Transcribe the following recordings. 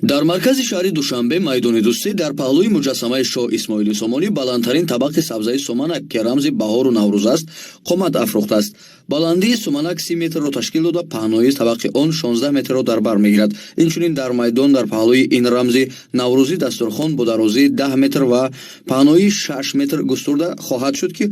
Дар маркази шаҳри Душанбе, майдони Дӯстӣ, дар паҳлӯи муҷассамаи Шоҳ Исмоили Сомонӣ, баландтарин табақи сабзаи суманак, ки рамзи баҳору Наврӯз аст, қомат афрохтааст. Баландии суманак 30 метрро ташкил дода, паҳноии табақи он 16 метрро дар бар мегирад. Инчунин дар майдон дар паҳлӯи ин рамзи наврӯзӣ дастурхон бо дарозии 10 метр ва паҳноии 6 метр густурда хоҳад шуд, ки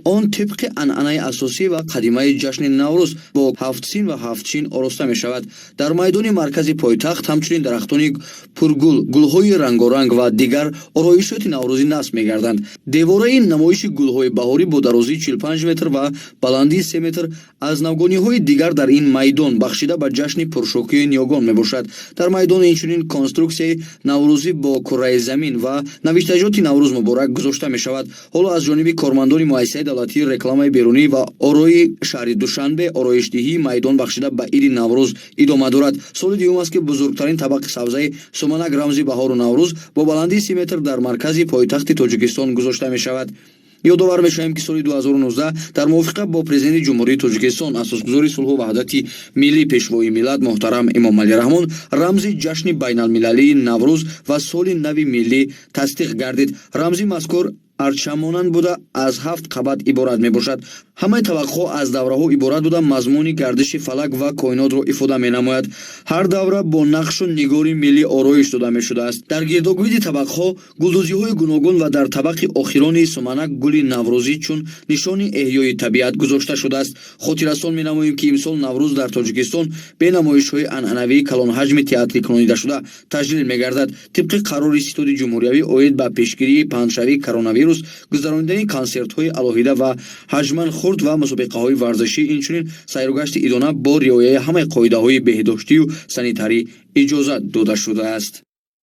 он тибқи анъанаи асосӣ ва қадимаи ҷашни Наврӯз бо ҳафтсин ва ҳафтчин ороста мешавад. Дар майдони маркази пойтахт ҳамчунин дарахтони пургул, гулҳои рангоранг ва дигар ороишоти наврӯзӣ насб мегарданд. Девораи намоиши гулҳои баҳорӣ бо дарозии 45 метр ва баландии 3 метр аз навгониҳои дигар дар ин майдон, бахшида ба ҷашни пуршукӯҳи ниёгон, мебошад. Дар майдон инчунин конструксияи наврӯзӣ бо курраи замин ва навиштаҷоти «Наврӯз муборак» гузошта мешавад. Ҳоло аз ҷониби кормандони муассисаи давлатии рекламаи берунӣ ва орои шаҳри Душанбе ороишдиҳии майдон, бахшида ба иди Наврӯз, идома дорад. Соли дуюм аст, ки бузургтарин табақи сабзаи суманак, рамзи баҳору Наврӯз, бо баландии 30 метр дар маркази пойтахти Тоҷикистон гузошта мешавад. Ёдовар мешавем, ки соли 2019 дар мувофиқа бо Президенти Ҷумҳурии Тоҷикистон, асосгузори сулҳу ваҳдати миллӣ, Пешвои миллат муҳтарам Эмомалӣ Раҳмон, рамзи ҷашни байналмилалии Наврӯз ва соли нави миллӣ тасдиқ гардид. Рамзи мазкур арчамонанд буда, аз ҳафт қабат иборат мебошад. Ҳамаи табақҳо аз давраҳо иборат буда, мазмуни гардиши фалак ва коинотро ифода менамояд. Ҳар давра бо нақшу нигори миллӣ ороиш дода мешудааст. Дар гирдогирди табақҳо гулдӯзиҳои гуногун ва дар табақи охирони суманак гули наврӯзӣ чун нишони эҳёи табиат гузошта шудааст. Хотиррасон менамоем, ки имсол Наврӯз дар Тоҷикистон бе намоишҳои анъанавии калонҳаҷми театрикунонидашуда таҷлил мегардад. Тибқи қарори Ситоди ҷумҳуриявӣ оид ба пешгирии паҳншавии коронавирус, гузаронидани консертҳои алоҳида ва ҳаҷман хурд ва мусобиқаҳои варзишӣ, инчунин сайругашти идона бо риояи ҳамаи қоидаҳои беҳдоштию санитарӣ иҷозат дода шудааст.